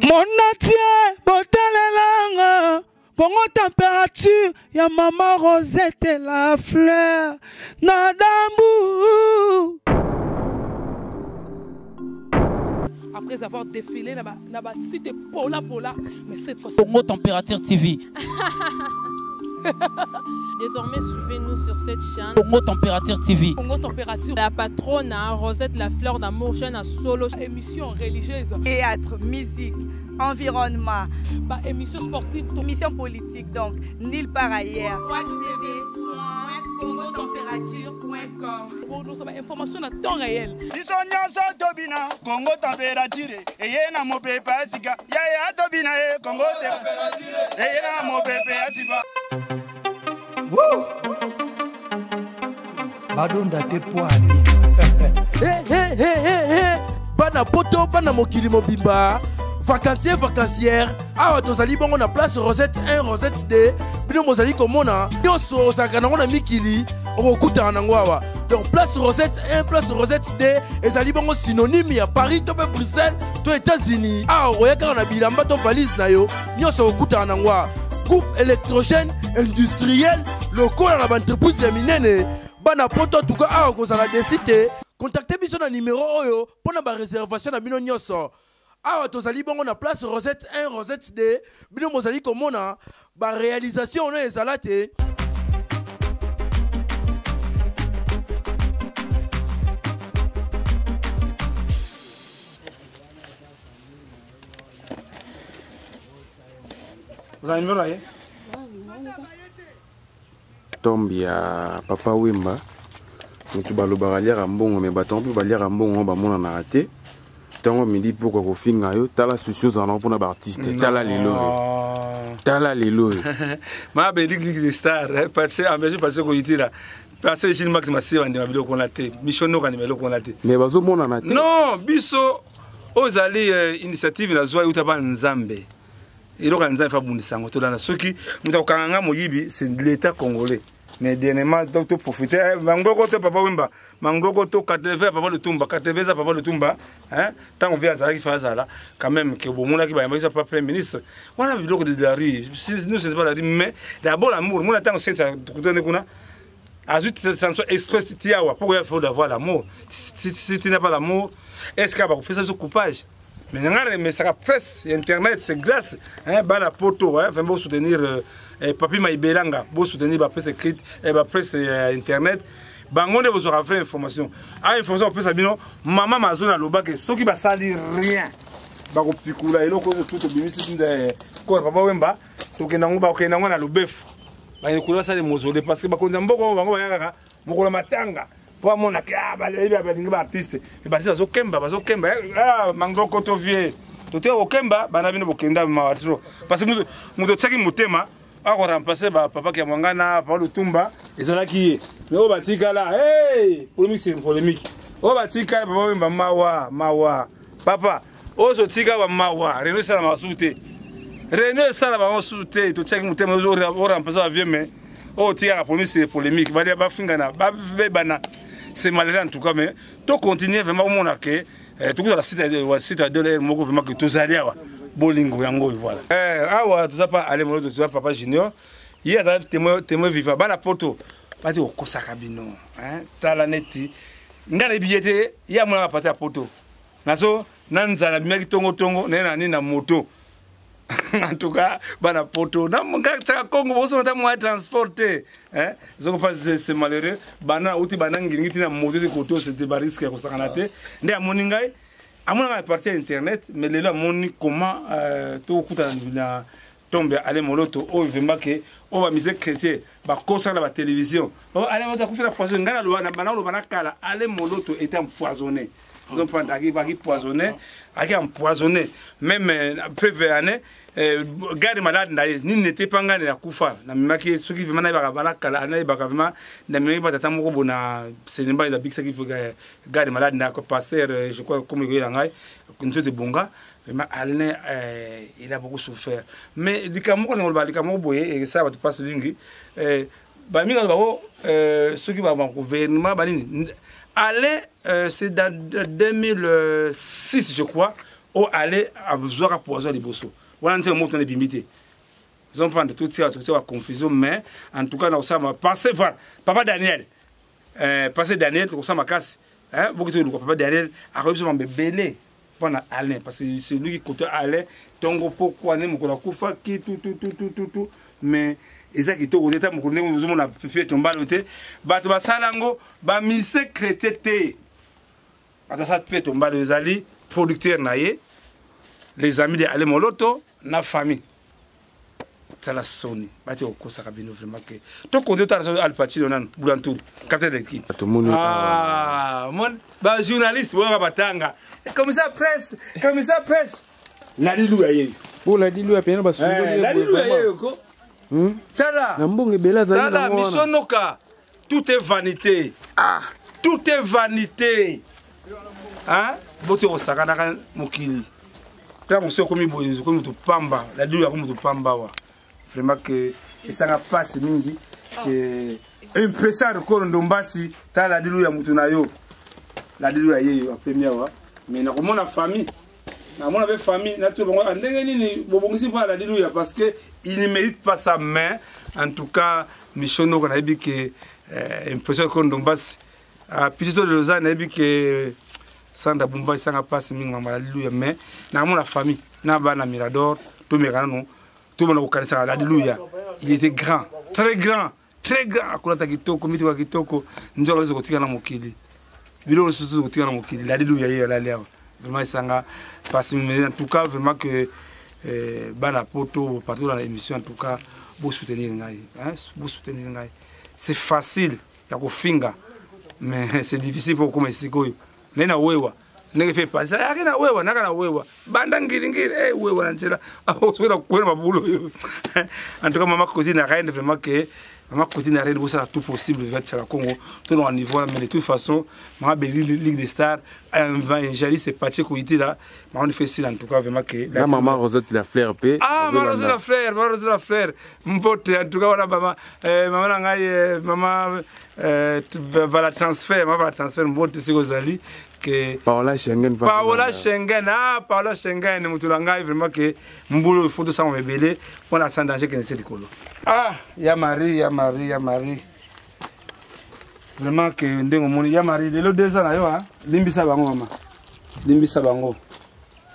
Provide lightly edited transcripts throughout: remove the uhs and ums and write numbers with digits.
Monde entier botalelanga Congo température ya mama Rosette la fleur na dambu. Après avoir défilé na ba site pola pola, mais cette fois Congo Température TV. Désormais, suivez-nous sur cette chaîne. Congo Température TV. Congo Température. La patronne, hein, Rosette la fleur d'amour, chaîne à solo. Émission religieuse. Théâtre, musique, environnement. Bah, émission sportive. Émission politique, donc, nulle part ailleurs. www.congotemperature.com Pour nous, information à temps réel. Biso nyonso tobina Congo Température eye na mopepe ya sika yaya tobina ye Congo Température eye na mopepe ya sika. Woo! Badonda te poani. Hey, hey, hey, hey, hey. Bana poto, bana mokili mobimba. Vacancier, vacancière. Awa tozali bongo na place Rosette 1, Rosette 2. Bino bozali komona nyonso ozalaka nango na mikili okokutana nango awa. Donc place Rosette 1, place Rosette 2 ezali bongo synonyme ya Paris to pe Bruxelles to États-Unis. Awa okoya kaka na bilamba to valise na yo nyonso okokutana nango awa. Groupe électrogène industriel lokola na ba entreprise ya minene. Bana poto en tout cas awa kozala desi te. Contactez biso na numéro oyo pona ba réservation na bino nyonso. Awa tozali bongo na place Rosette 1, Rosette 2. Bino bozali komona ba réalisation ono ezala te. Ozali numéro na ye? Tombe ya Papa Wemba, moto balobaka aliaka mbongo, mais bato mpe baliaka mbongo bamonanaka te. Ntango midi pokwa kofinga yo, tala souci ozala nango mpona ba artiste, tala lelo oyo. Tala lelo oyo. Ma be ligue ligue des stars, hein, parce que en Belgique, parce que koyitila. Parce que Gilles Max Massiva ndima biloko wana te, Michel Noka ndima biloko wana te. Mais bazomonana te. Non, biso ozali initiative na zwa euta ba Nzambe. Eloko ya Nzambe fa bundisa yango tolanda. Soki moto akokanga nga moyibi, c'est l'État congolais. Mais dernièrement, donc, to profiter, eh, mangoko to Papa Wemba, mangoko to 80 Papa Lutumba, 80 za Papa Lutumba, hein, tant on vient Azalaki fa Azala, quand même, que bon, mon aki ba yamba, papa Premier ministre. Wana biloko de la rue, si, nous, c'est pas la rue, mais d'abord l'amour, mon attend, c'est ça, tout kuna. Ajoute cette chanson express tiawa, pourquoi il faut d'avoir l'amour? Si tu n'as pas l'amour, est-ce qu'il y a fait ce coupage? Mais nga, mais ça presse, internet, c'est grâce, hein, bana poto, hein, vraiment soutenir Papi Maibelanga, beau soutenir ba presse écrite, et ba presse internet. Bango nde bozwaka vraie information. Ah, information opesa bino, mama Mazona alobaki soki basali rien, bakopikula eloko oyo tout obimisi nde corps Papa Wemba, tokenda ngo, bakokenda ngo na lobefu. Bakende basali mausolée parce que bakonzi ya mboka oyo bango bayakaka mokolo matanga. Po amona ke, ah, balebi ba balingi ba artiste. Mais basi bazokemba, bazokemba. Eh, ah, mangoko to vie. Tote okemba, bana bino bokenda mawa trop. Parce que mutu otiaki motema, ako remplacer ba papa ki mwangana, papa Lutumba, ezalaki ye. Mais oyo batikala, hey, polémique c'est une polémique. Oyo batikala, papa Wemba, mawa, mawa. Papa, oyo sotika ba mawa, René sala masu te. René sala ba masu te, totiaki motema, oyo remplacer ba vieux, mais oyo tikaka polémique c'est polémique. Balia bafingana, babebana. C'est malheureux en tout cas, mais to continuer vraiment au monde que, tout la site, ouais, site à deux moko vraiment que tozali awa. Bolingo yango, voilà. Awa, toza pas aller molo, toza papa junior. Ye azali témoin, témoin vivant. Bana poto, bati okosaka bino, hein? Tala neti. Nga na billet te, ye amonaka pati ya poto. Nazo, na nzala bimaki tongo tongo, na ye na nini na moto. En tout cas, bana poto, na nga tshaka Congo, boso ta moyen transporter, hein? Zoko pas c'est malheureux. Bana uti bana ngiringi tina moto de koto, c'était ba risque ya kosakana te. Nde amoni ngai, amona na partie internet, mais lelo amoni comment to kuta na tombe ale moloto oyo vraiment ke oyo ba musique chrétien ba kosa na ba télévision. Oh, ale moloto akufi na poison, ngai na loba na bana loba na kala, ale moloto était empoisonné. Ils ont pris aki baki poisonné, aki empoisonné. Même preuve année garde malade na ye, ni n'était pas ngai na kufa. Na mimaki soki vraiment na baka bana kala, na baka vraiment na mimaki ba tata moko bona cinéma ya bikisa ki garde malade na ko pasteur je crois comme il y a ngai nzote bonga. Vraiment Alain il a beaucoup souffert. Mais likamoko na loba likamoko boye et ça va te passer lingi ba minga ba o ceux qui va ba gouvernement ba nini. Alain c'est dans 2006 je crois. Oyo ale azwaka poison ya liboso wana, nzembo moko tona ebimi te. Ozomprendre, totika totika baconfusion. Mais en tout cas nakosala pense voir papa Daniel, pense Daniel, tokosala makasi boki toluka papa Daniel, akoyebi biso mambo ebele mpona Alain, parce que c'est lui qui côté Alain ntongo pokwa nde mokolo akufaki tututututu. Mais eza kitoko te, ta mokolo ndenge ozomona fie tombalo te, bato basala yango bamise chrétien te, bato basala fie tombalo ezali producteur na ye, les amis de Ale Moloto na famille. Tala soni, bati kokosaka bino vraiment ke tokonde. Otala so Al Pacino nanu Bulantulu, capitaine de l'équipe. Tomoni. Ah, mon ba journaliste boyoka batanga comme ça, presse comme ça, presse lalilu ya ye. Po ladilu ya pena basungoli. Lalilu ya ye ko tala. Na mbongo ebele azali tala nango wana. Misonoka, tout est vanité. Ah, tout est vanité, hein. Bote kosakanaka mokili, ntango mosusu okomi boye, okomi motu pamba. Ladilu yakomi motu pamba wa, vraiment ke esanga mpasi mingi ke impresa record ndombasi. Tala ladilu ya motu na yo, ladilu ya yeyo apemi awa. Mais nakomona famille, namona mpe famille natuna bango ndenge nini bobongisi mpo ya ladilu ya, parce que il ne mérite pas ça. Mais en tout cas mission noko nayebi ke impression record ndombasi apisi so lelo oza, nayebi ke Sandra Bumba esanga mpasi mingi mama ladilu. Mais nakomona famille na bana Mirador, tomeka nano, tomona kokanisaka ladiluya. Il était grand, très grand, très grand. Akolata kitoko, mituka kitoko, nzoka nyonso kotika na mokili, biloko lisusu kotika na mokili. Ladiluya ye alali awa, vraiment esanga mpasi. Mais en tout cas vraiment que bana poto partout dans l'émission, en tout cas bosoutenir ngai, hein, bosoutenir ngai. C'est facile ya kofinga, mais c'est difficile po kokoma esika oyo nde na wewa ndenge fe pasi ayaki na wewa naka na wewa banda ngiringiri, wewa na nzela soki nakwela mabulu oyo. En tout cas mama Koti na reine, vraiment ke mama Koti na reine, bosala tout possible vatiaka Congo tolonga niveau wana. Mais de toute façon mama Beli, Ligue des Stars, évangéliste Patie Koyitila, mama fait en tout cas vraiment ke Na mama Rosette la Fleur mpe. Ah, mama Rosette la Fleur, mama Rosette la Fleur, mbote. En tout cas wana mama, mama na ngai, mama vala transfert, mama vala transfert, mbote siko ozali ke. Paola Schengen. Paola Schengen, ah, Paola Schengen, moto na ngai, vraiment ke mbulu il faut tosanga ebele mpona sans danger kende te likolo. Ah, ya Marie, ya Marie, ya Marie, vraiment ke ndenge omoni ya Marie lelo 2 ans na yo, ah, limbisa bango mama, limbisa bango.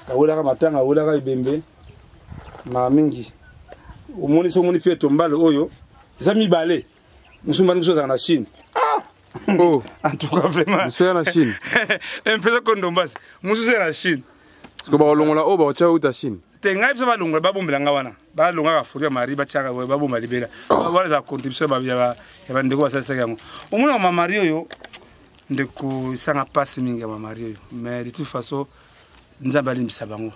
Awelaka matanga, awelaka ebembe maa mingi. Omoni so omoni mpe tombale oyo eza mibale, mosusu mbani, mosusu azala na Chine. Oh. En tout cas vraiment. Mosusu ya na Chine. Mpeza kondombasi, mosusu ya na Chine. Parce que bakolongola oyo baotya uta Chine. Te, ngai biso balongola, babombela nga wana, balongaka foto ya Marie, batiaka, babomba libela wana, eza contribution ya bandeko basalisaki yango. Omona mama Marie oyo, ndeko, esanga mpasi mingi ya mama Marie oyo. Mais de toute façon Nzambe alimbisa bango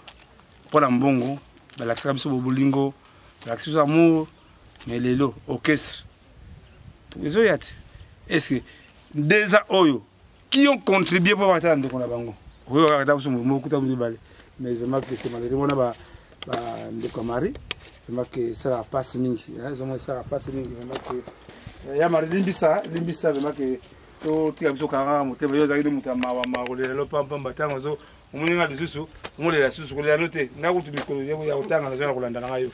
mpo na mbongo balakisaka biso bobolingo, balakisa biso amour. Mais lelo orchestre ezoya te. Est ce que 2 ans oyo qui ont contribué mpo bakatala ndeko na bango oyo kaka ta mosu mokuta mibale? Mais vraiment que c'est malheureux wana bandeko ya Marie, vraiment que esalaka mpasi mingi, ezomona esalaka mpasi mingi. Vraiment que ya Marie, limbisa, limbisa, vraiment que totika biso kanga motema. Yo ozalaki nde moto ya mawa mawa, kolela lo pampamba. Ntango ozo omoni nga lisusu omolela lisusu, kolela no te. Nga kutu mikolo ya kotanga nazo na kolanda na ngai yo.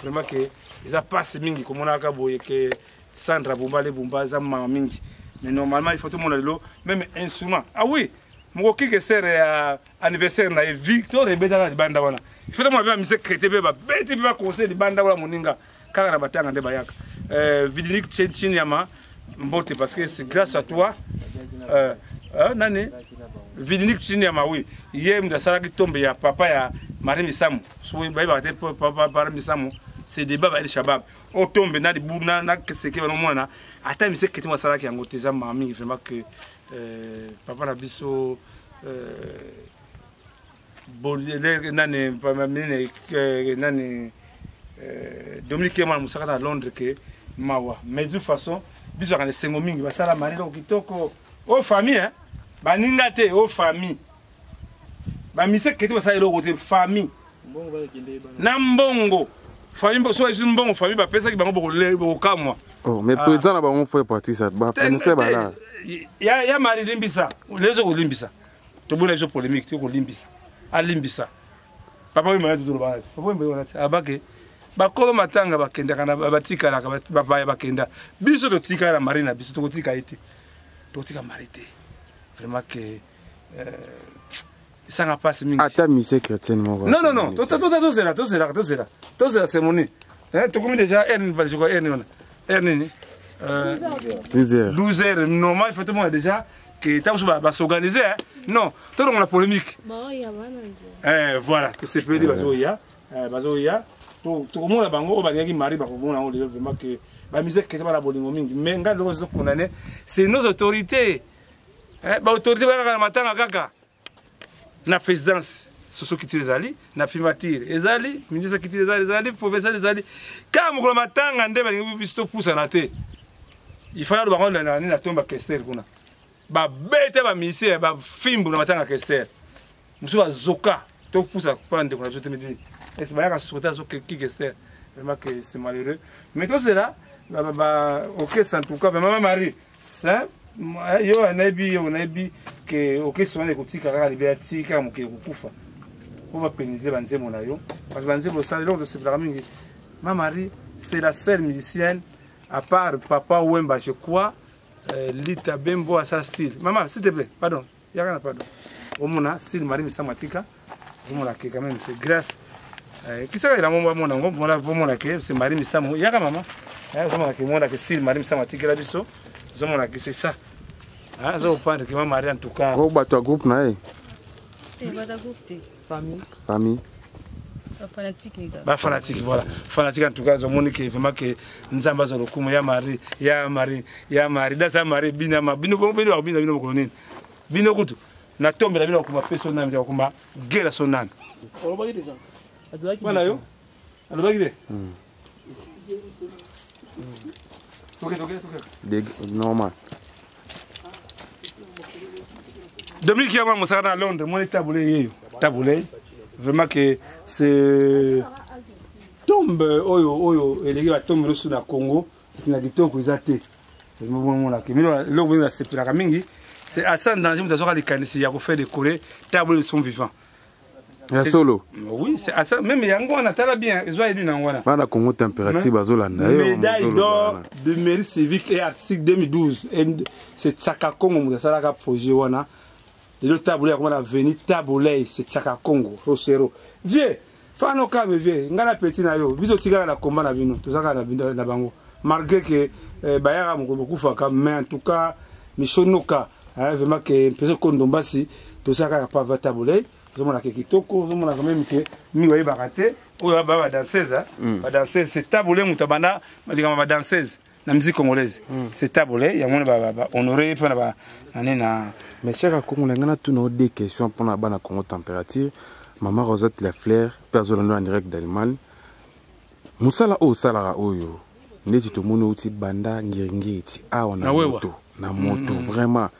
Vraiment ke eza mpasi mingi komonaka boye ke Sandra Bumba le Bumba, eza mawa mingi. Mais normalement il faut tomona lelo même instrument. Ah oui, mokoki ke sere ya anniversaire na ye Victor ebetaka libanda wana, il faut tomona mpe bamise chrétien mpe babeti mpe baconseil libanda wana. Moninga kaka na batanga nde bayaka. Vidinik Chinyama, mbote, parce que c'est grâce à toi. Nani Vidinik Chinyama, oui, ye moto asalaki tombe ya papa ya Marie Misamu. So bayebaka te papa Marie Misamu, c'est débat ba El Shabab otombe na libu na seke banomona ata mise chrétien asalaki yango te. Eza mawa mingi vraiment que papa na biso nani nani Dominique Yemana mosaka na Londres ke mawa. Mais de toute façon biso kaka na esengo mingi basala Marie eloko kitoko. Oyo famille, hein? Baninga te, oyo famille, bamise kete basala eloko te, famille na mbongo, famille so ezwi mbongo, famille bapesaki bango, bokokamwa. Oh, mais président na bango frère Patrice, bafournisseur bala. Ya Marie, limbisa lezo, kolimbisa, tobona biso polémique te, kolimbisa, alimbisa. Papa Wemba na toloba na Papa Wemba wana abake bakolo matanga bakendaka na batikalaka bapaya bakenda biso totikala na mari na biso tokotika ye te tokotika mari te vraiment que euh, esanga mpasi mingi ata mise chrétienne moko non non non tozela tozelaka tozela tozela cérémonie tokomi déjà heure nini je crois heure nini wana heure nini 12 heures 12 heures normal il faut tout le monde déjà que ntango mosusu basorganize non tolongola polémique voilà tosepeli bazoya bazoya tokomona bango oyo balingaki mari bakomona yango lelo vraiment que bamise chrétien bana bolingo mingi mais ngai loko ezokondane c'est nos autorités baautorité bayakaka na matanga kaka na présidence soso kitiri ezali na primature ezali ministre kitiri ezali ezali provincial ezali kaka mokolo matanga nde balingi biso topusana te ifali aloba ngo na nini na tomba kester kuna babeta bamisie bafimbu na matanga kester mosusu bazoka topusa mpa ndeko na biso te midi ese bayaka sote azoki kester vraiment que c'est malheureux mais tozela orchestre en tout cas vraiment marie ça yo nayebi yo nayebi ke orchestre wana ekotika kaka libela ti kaka mokili kokufa mpo bapenize banzembo na yo parce banzembo osala eloko tosepelaka mingi ma marie c'est la seule musicienne à part papa wemba je crois euh, lita bembo asa style mama s'il te plaît pardon yaka na pardon omona style marie misamu atika omona ke quand même c'est grâce euh, kisaka elamo bamona yango mona vomona ke c'est marie misamu yaka mama ozomona ke mona ke style marie misamu atikela biso ozomona ke c'est ça aza kopendre ke ma marie en tout cas o bato ya groupe na ye famille famille ba fanatique voilà fanatique en tout cas ozomoni ke vraiment ke nzambe azwa lokumu ya marie ya marie ya marie dasa marie bina ma bino bino bakobina bino mokolo nini bino kutu natombela bino bakoma pe so nani bakoma gela so nani wana yo alobaki te toke toke toke normal Dominique Yama mosaka na Londres moni tabule yeyo tabule vraiment que c'est tombe oyo oyo eleki batombe nyonso na Congo na kitoko eza te omonaka eloko mingi nasepelaka mingi c'est asa danger moto azwaka likanisi ya kofaire décoller table de son vivant ya solo oui c'est asa même yango wana tala bien ezwa edi na yango wana bana Congo température bazolanda yo médaille d'or de mérite civique et artistique 2012 c'est Chaka Congo moto asalaka projet wana lelo tabule yakoma na veni tabulei c'est Chaka Congo Rosero vieux fano kame vieux ngai na petit na yo biso tikala na combat na bino tozalaka na bango malgré que eh, bayaka mokolo bokufaka mais en tout cas misonoka hein, vraiment que mpesa kondombasi tozalaka kaka pava tabulei ozomona ke kitoko ozomona quand même ke mingi bayebaka te oyo ba badanseuse badanseuse c'est tabulei moto abanda likambo ya badanseuse na musique congolaise mm. c'est tabole yango wana bahonore mpe na nani na mais chaka kongo na ngai natuna o deux questions mpona bana congo température mama rosette la fleur mpe azolanda en direct d'allemagne mosala oyo osalaka oyo ndeti tomoni outi banda ngiringiri ti awa na moto na moto mm. vraiment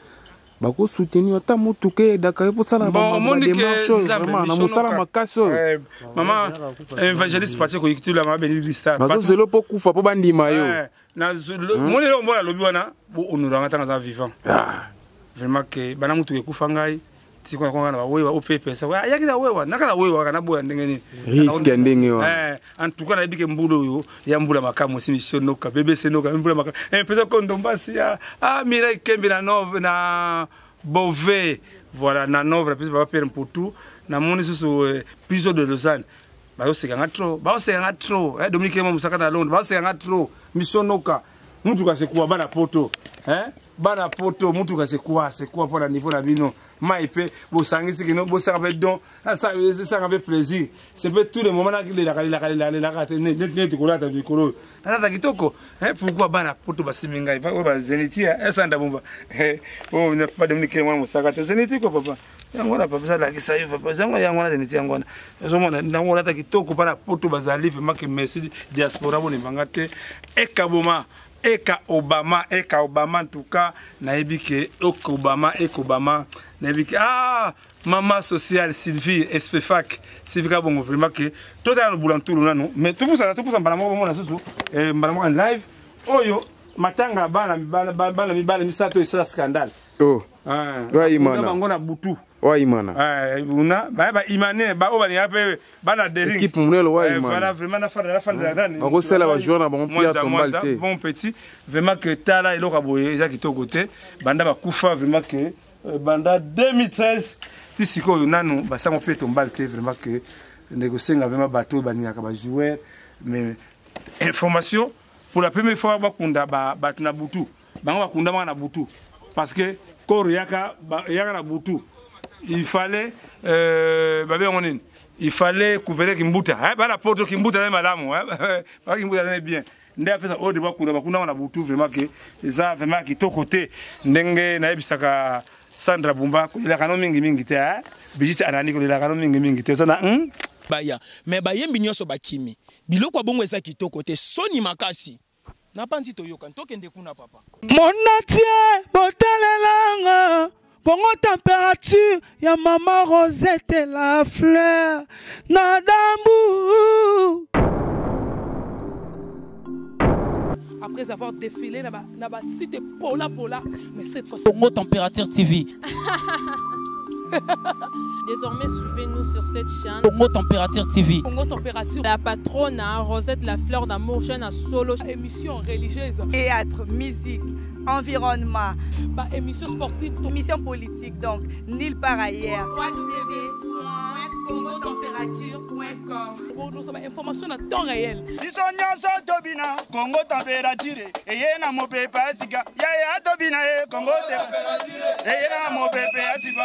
bakosoutenir ata motuka eyedaka ye mposala bademarche oyo vraiment na mosala makasi oyo eh, mama évangéliste patrick oyikitula mama benedict star bazozela mpo kufa mpo bandima yo eh, moni eloko mona alobi wana bohonoranga ntango aza vivant ah. vraiment ke bana motuka ekufa ngai tikona konga na bawewa opepesa ayaki na wewa naka na wewa kaka naboya ndenge nini riske ya ndenge wana eh, en tout cas nayebi ke mbula oyo ya mbula makambo osi misio noka bbc noka mbula makambo eh, mpesa kondombasi ya ah, mirai kembe na nove na bove voilà na nove napesi papa pierre mputu namoni susu eh, piso de lausanne bazoseka nga trop bazoseka nga trop eh, dominique ema mosaka na londres bazoseka nga trop misio noka mutuka sekuwa bana poto eh? bana poto mutuka sekuwa sekuwa mpo na niveau na bino mai mpe bosangisi kino bosaka mpe don esanga mpe plaisir c'est mpe tous les moments nakelelaka lelaka lelaka lelaka te neti kolata mikolo oyo nalata kitoko pourquoi bana poto basimi ngai oyo bazeniti esanda bomba oyo papa dominique mwana mosaka te zeniti ko papa yango wana papa ezalakisa yo papa yango yango wana zeniti yango wana ozomona nango olata kitoko bana poto bazali vraiment ke merci diaspora bolembanga te ekaboma eka obama eka obama en tout cas nayebi ke eka obama eka obama nayebi ke ah mama sociale sylvie espefac sylvie kabongo vraiment ke totala no bulantulu nanu mais topusana topusa mbala moko bomona susu eh, mbala moko en live oyo matanga bana bana mibale misato esala scandale oh. Oyo Imana. Bango na butu. Oyo Imana. Una ba ba imane ba oyo balinga mpe bana dering. Équipe monene oyo Imana. Voilà, vraiment na fanda na fanda nani. Bakosala ba joueur na bango Mwanza, pierre tombale Mwanza, te. Bon petit, vraiment que tala eloko ya boye eza kitoko te. Banda bakufa vraiment que banda 2013 ti sikoyo nanu basango mpe tombale te, vraiment que ndeko senga vraiment bato oyo balingaka ba joueur, mais information pour la première fois bakunda bato na butu, bango bakundamaka na butu parce que corps yaka yaka na butu, il fallait babengo nini, il fallait couvrir kimbuta, eh, bana poto kimbuta na malamu, eh, ba kimbuta na bien nde apesa oyo de bakunda bakundaka na butu, vraiment que eza vraiment kitoko te. Ndenge nayebisaka Sandra Bumba, kolelaka no mingimingi te, eh? Brigitte Anani, kolelaka no mingimingi te, oza na Baya me bayembi nyonso bakimi biloko ya bongo eza kitoko te, soni makasi na panzi toyoka tokende kuna papa. Monatie botalelanga Congo température ya mama Rosette la fleur na dambu. Après avoir défilé na ba site pola pola, mais cette fois Congo Température TV. Désormais, suivez-nous sur cette chaîne. Congo Température TV. Congo Température. La patronne, hein, Rosette la fleur d'amour, chaîne à solo. Émission religieuse. Théâtre, musique, environnement. Bah, émission sportive. Émission politique, donc, nulle part ailleurs. www.congotemperature.com. Nous sommes information à temps réel. Biso nyonso tobina Congo Température eye na mopepe ya sika yaya tobina ye Congo eye na mopepe ya sika.